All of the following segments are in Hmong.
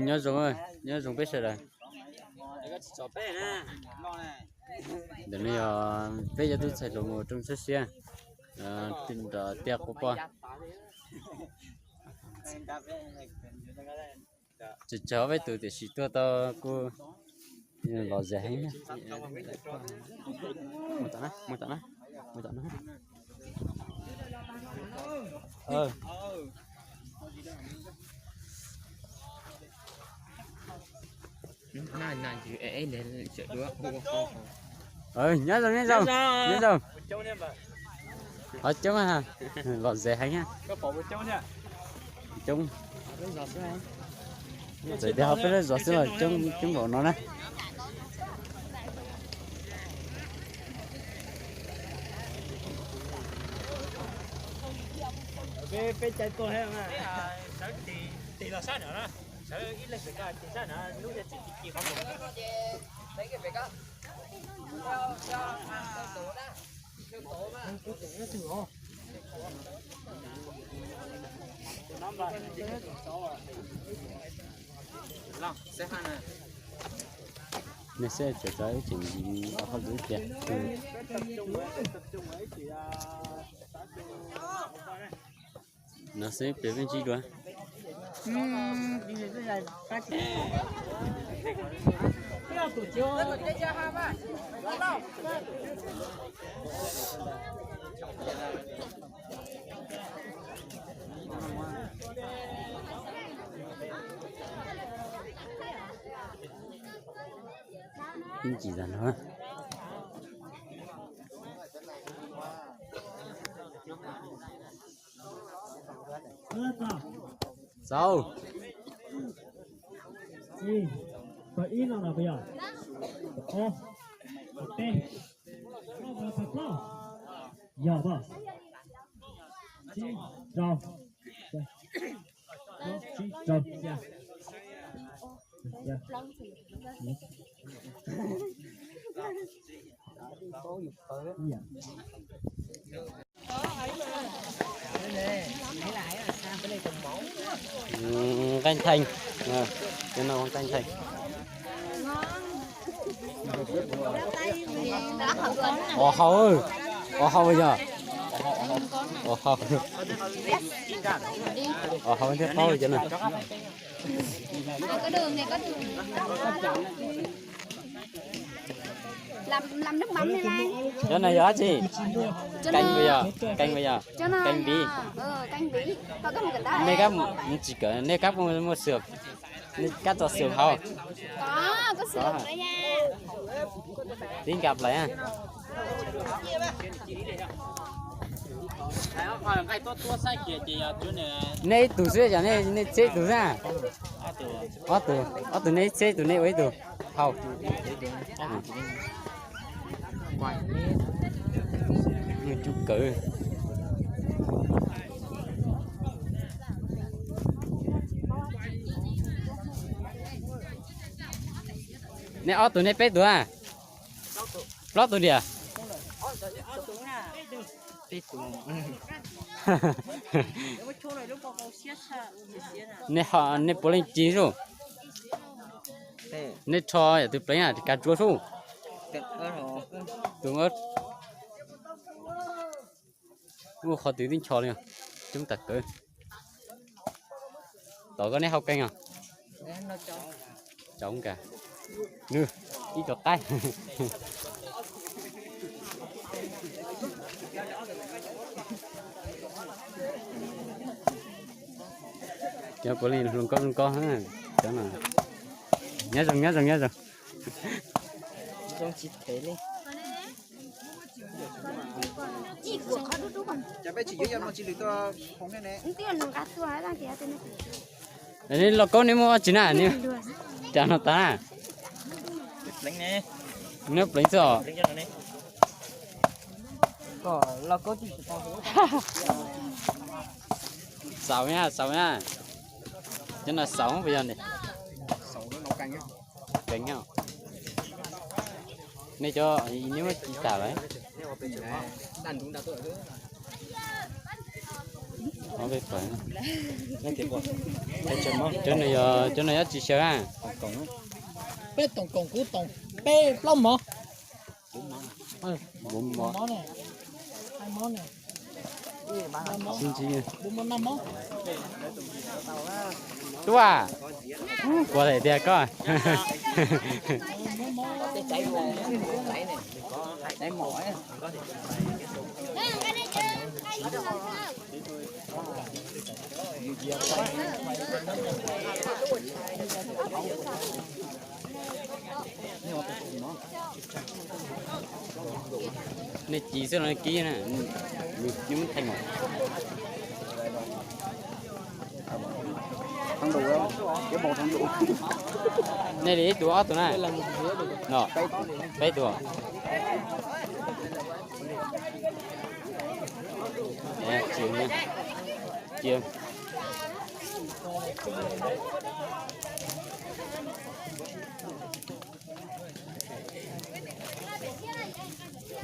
Nyob zoo, nyob zoo peb sawv daws. Ntawm no yog peb cov tub ntxhais hluas mus rooj siab siab, nrog tiaj quaj poj. Tseem tsawg peb tus tiam sis tuaj tau kuj lom zem heev. Nyob zoo, nyob zoo, nyob zoo. Qhov coob, lom zem heev. Coob. Txawm tias ho peb lub zos xwb los coob, coob npaum no na. Peb cai tuaj thiab mas, sawv tig los sab nram na, sawv ib leeg pem ko tig sab nram, lub yog txij ci ci qhov mus. Nej saib, tseem tshuav ib tseem hauj lwm tiag. No xwb peb peb ntsib dua. Ib ntsis tag no. Xaus. Ib no los puas yog? Ob, peb, plaub, plaub, yog, tsib, rau, tsib, rau, xya. Nqeej Theej, cov no ua Nqeej Theej. Ua hau, ua hau yog, ua hau, ua hau thiab paub cov no. Cov no yog dab tsi? Keeb puas yog? Keeb puas yog? Keeb npiv. Nej kab tsis kawm, nej kab muaj xwm, nej kab tso xwm hauv. Tib nka plais. Nej ib tug xwb yog nej txhiab ib tug xwb? Ob tug, ob tug nej ib txhiab ib tug nej ua ib tug hau. Cub kawm. Nej ob tug nej peb tug a? Plaub tug diam. Nej ho, nej puav leej ci zuj. Nej rho yam twg pleev a, kav tsuav sub. Tus ua qhov twg tib ncho li, coob tas kawg. Tom koj neb hau keeg os. Tsaus nka, nws ib co qaib. Cov puav leej hluas nkauj zoo nkauj, cov no nyob zoo nyob zoo nyob zoo. Lauj Kaub, neb muaj dab tsi na? Cas no tas na? Neb pleev xwb os. Xaus na, xaus na. Cov no xaus puas yog? Keev. Nej cov, neb muab ci tas lawm. Cov no yog, cov no yog tsis xyaw a. Peb toom koom kuv toom peb plaub mov. Tub a, kuv hais tias koj. Nej ci xwb los nej kib na, nej muab theej os. Nej li ib tug ob tug na? No, peb tug.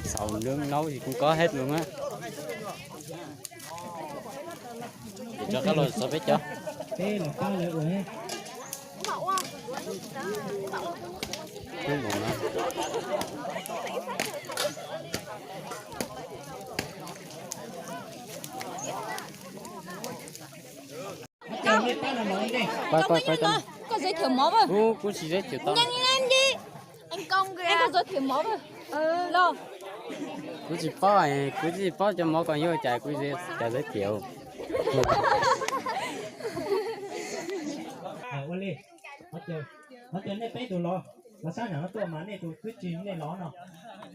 Xaus lub naub gì cũng có hết luôn á. Để cho các lô số peb cov. Koj giới thiệu món vào. Kuv, kuv tsis giới thiệu tau. Anh Công kìa. Anh có giới thiệu món vào. Lo. Kuv tsis paub, kuv tsis paub cov mov ko yog cas, kuv tsis tau giới thiệu. Ua li, qhov tias nej peb tus los, los sab nram no tuaj mas nej tus twb tsis nej los no,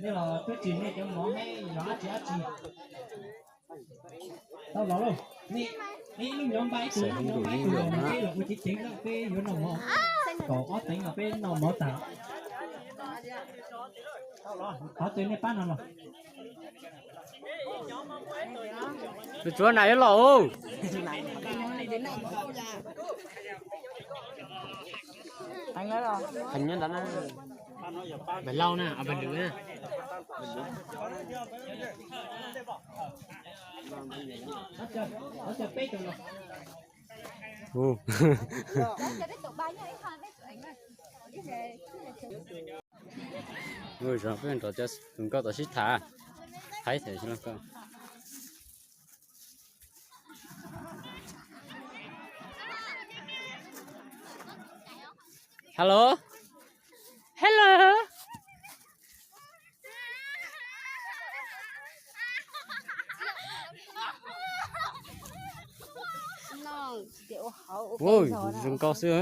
nej los twb tsis nej cov mov hab los dab tsi dab tsi. Tau los lauj. Nej ib lub nyov npaj ib tug, ib lub nyov npaj ib tug los, peb los ua ceev ceev na, peb yuav noj mov. Kaum ob teev los peb noj mov tas. Qhov twg nej pab no los. Tus tsuav nas yuav los. Heev nyob ntawd na. Npawg Lauj na, Npawg Lwm na. Ua, peb nrog cov tus nkauj tom sib tham, haib tham sib los koj. Hello. Hello. Ui, zoo nkauj xwb.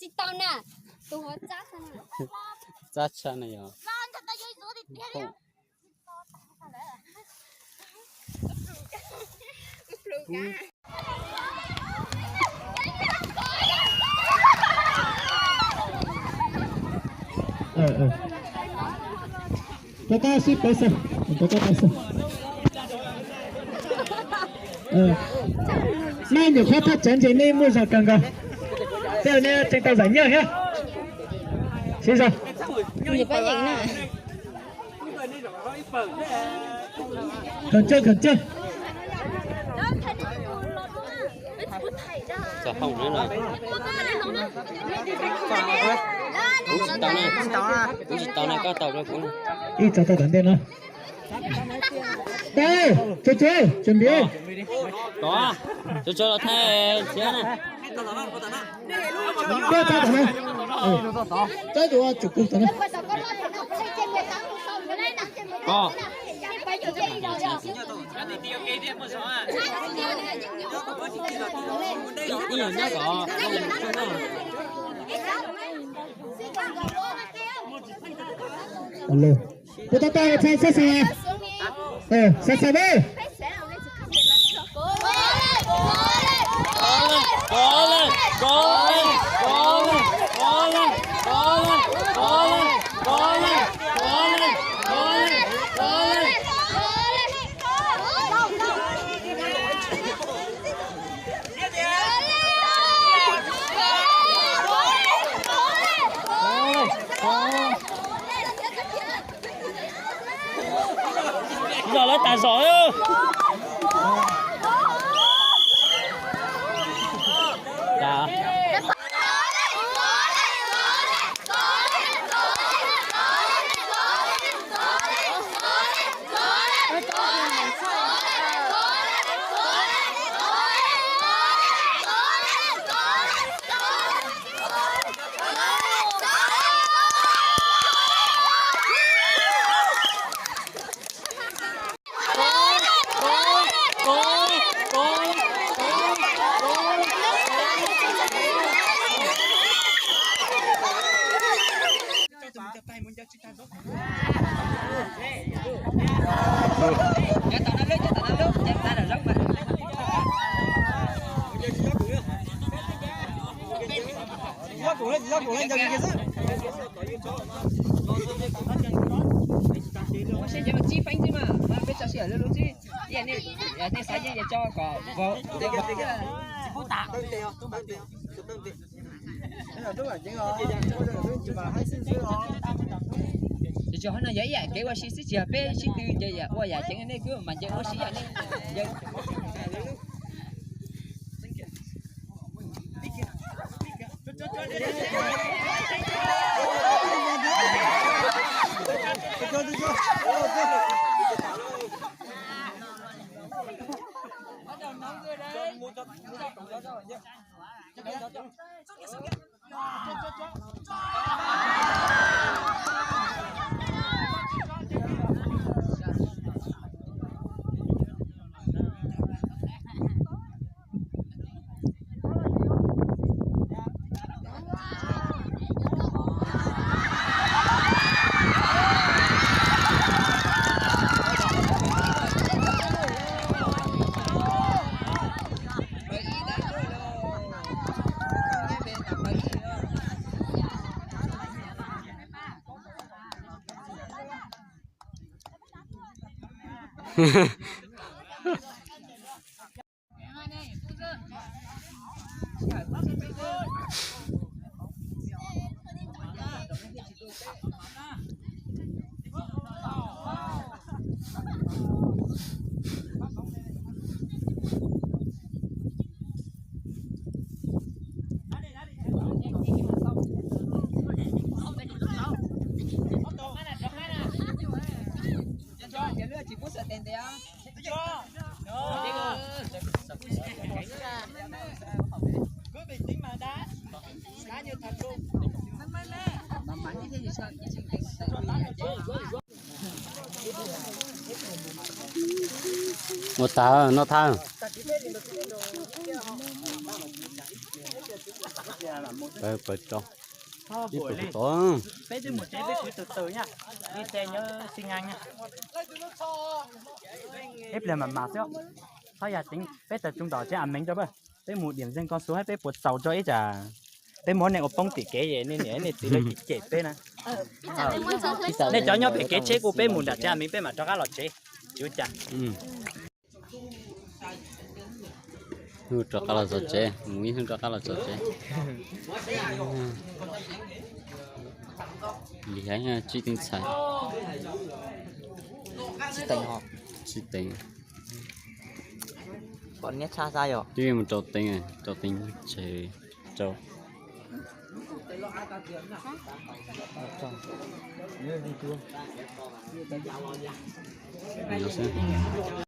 Tsis tau na, tus hov tsab tshaj na yog. Rov qab sib pab xwb, rov qab pab xwb. Nej nyuam qhuav thaj tsam ntses nej muaj zog kawg nkaus. Tej nej tseem tau zam nyiaj thiab. Siv zog. Khawm cawj, khawm cawj. Txog hauj lwm no. Kuv tsis tau na, kuv tsis tau na, koj tau rau kuv. Ib txog tau tom ntej no. Tsuag tsuag, tsuag npiav. Tsuag tsuag los thaij thiab na. Koj tau tom no. Tsuag tsuag, tsum kuv tom no. Koj. Alo. Puas tau tau thaij xab xas? Xab xas na. Zom. Ua seb ces mas tsib feeb xwb mas peb tso sij hawm lub lub xwb. Nej xav yeej ces tso kom vau. Ces tsuas qhov no yog ib yam kev ua si xwb, tsis yog peb sib tw nce yam ua yam ceev, nej kuj mas nce ua si yam nej nce. Ua tag no tag. Pawg, pawg rau. Ib pawg rau. Peb twb mus tsev peb kwv tus tus na, ib tse nyob xi ngas na. Ib pliag mam mam xwb. Txhob yam teev, peb tawm tsoos tom tsev a meev rau peb. Peb mus điểm dừng con số hab peb puas txaus tso ib tsam peb muab nej ua poob tim kev es nej niam nej txiv lawv cem cem peb na. Nej cov nyob pem kev tsheb kuj peb mus nram tsev a meev peb mam rov qab los tsev. Tsis ua cas. Hnub rov qab los txog tsev, mus ib hnub rov qab los txog tsev. Lim hiam tsib teev txhais. Tsib teev. Pom niab tshaj xab yom. Twb mus rau teev, rau teev tseg rau.